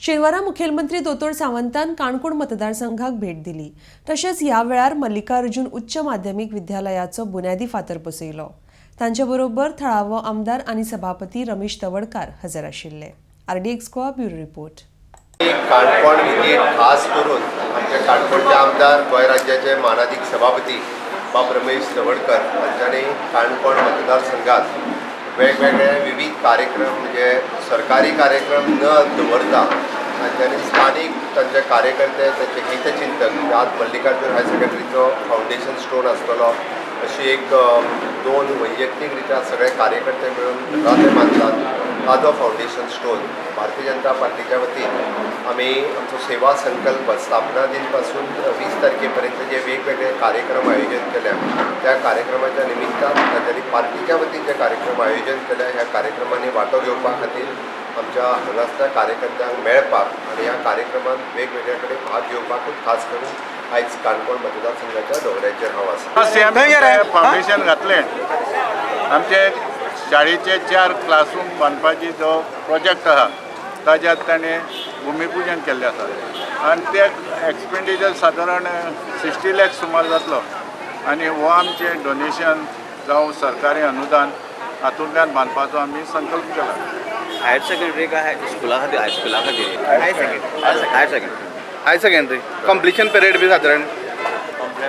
शेनवारा मुखेलमंत्री दोतोर सावंतान काणकोण मतदारसंघाक भेट दिली. तशेंच ह्या वेळार मल्लिकार्जुन उच्च माध्यमीक विद्यालयाचो बुन्यादी फातर बसयलो. तांचे बरोबर थळावो आमदार आनी सभापती रमेश तवडकार हजर आशिल्ले. RDX Goa, bureau report. Canacona visit खास करून आमचे काणकोणचे आमदार, गोंय राज्याचे मानादीक सभापती बाब रमेश तवडकर हांच्यानी काणकोण मतदारसंघात वेगवेगळे विविध कार्यक्रम, म्हणजे सरकारी कार्यक्रम न दवरता तांच्यांनी स्थानीक तांचे कार्यकर्ते, तांचे हितचिंतक, म्हणजे आज मल्लिकार्जून हायर सेकंडरीचो फावंडेशन स्टोन आसतलो अशी एक दोन वैयक्तीक रित्या सगळे कार्यकर्ते मेळून घरा ते बांदतात, ताजो फावंडेशन स्टोन. भारतीय जनता पार्टीच्या वतीन आमी आमचो सेवा संकल्प स्थापना दिन पासून 20 तारखे पर्यंत जे वेगवेगळे कार्यक्रम आयोजन केल्या, त्या कार्यक्रमाच्या निमित्तान तांच्यांनी पार्टीच्या वतीन जे कार्यक्रम आयोजन केल्या, ह्या कार्यक्रमांनी वांटो घेवपा खातीर आमच्या हांगासल्या कार्यकर्त्यांक मेळपाक आनी ह्या कार्यक्रमांत वेगवेगळ्या कडेन भाग घेवपाकूच खास करून आयज काणकोण मतदारसंघाच्या दौऱ्याचेर हांव आसा. सीएम फावंडेशन घातलें. आमचे शाळेचे चार क्लासरूम बांदपाची जो प्रोजेक्ट आहा, ताज्यात ताणें भुमिपूजन केल्लें आसा आनी ते एक्सपेंडिचर सादारण 60 लॅक्स सुमार जातलो आनी हो आमचें डोनेशन जावं सरकारी अनुदान हातूंतल्यान बांदपाचो आमी संकल्प केला. हायर सेकंडरी काय स्कुला खातीर, हायस्कुला खातीर? Higher secondary. Higher secondary completion period बी सादारण?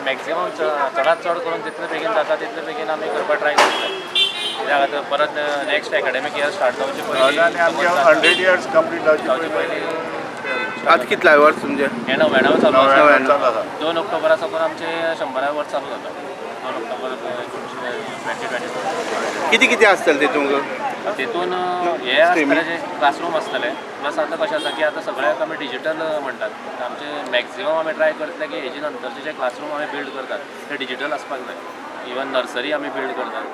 मॅक्झिमम चडात चड करून जितले बेगीन जाता तितले बेगीन आमी करपाक ट्राय करता, कित्याक आतां परत नेक्स्ट एकाडेमीक इयर स्टार्ट जावचे पयलीं. आनी आमचे 100 इयर्स कंप्लीट जावचे जावचे पयलीं. पयलीं. आतां कितल्या वर्स तुमचें? हें 99 चालू आसा. 99 चालू आसा. 2 ऑक्टोबरा साकून आमचे 100 वर्स चालू जाता, 2 ऑक्टोबर 2022. कितें कितें आसतलें तितूंक? तितून हे आसतले जे क्लासरूम आसतले, प्लस आतां कशें आसा की आतां सगळ्याक आमी डिजिटल म्हणटात. आमचे मॅक्झिमम आमी ट्राय करतले की हेजे नंतरचे जे क्लासरूम आमी बिल्ड करतात ते डिजिटल आसपाक जाय. इवन नर्सरी आमी बिल्ड करतात,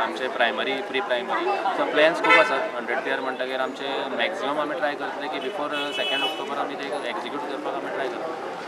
आमचे primary, pre primary. So plans खूब आसात. 100 इयर म्हणटगीर आमचे मॅक्झिमम आमी ट्राय करतले की बिफोर 2 ऑक्टोबर आमी ते एक्झिक्यूट करपाक आमी ट्राय करतले.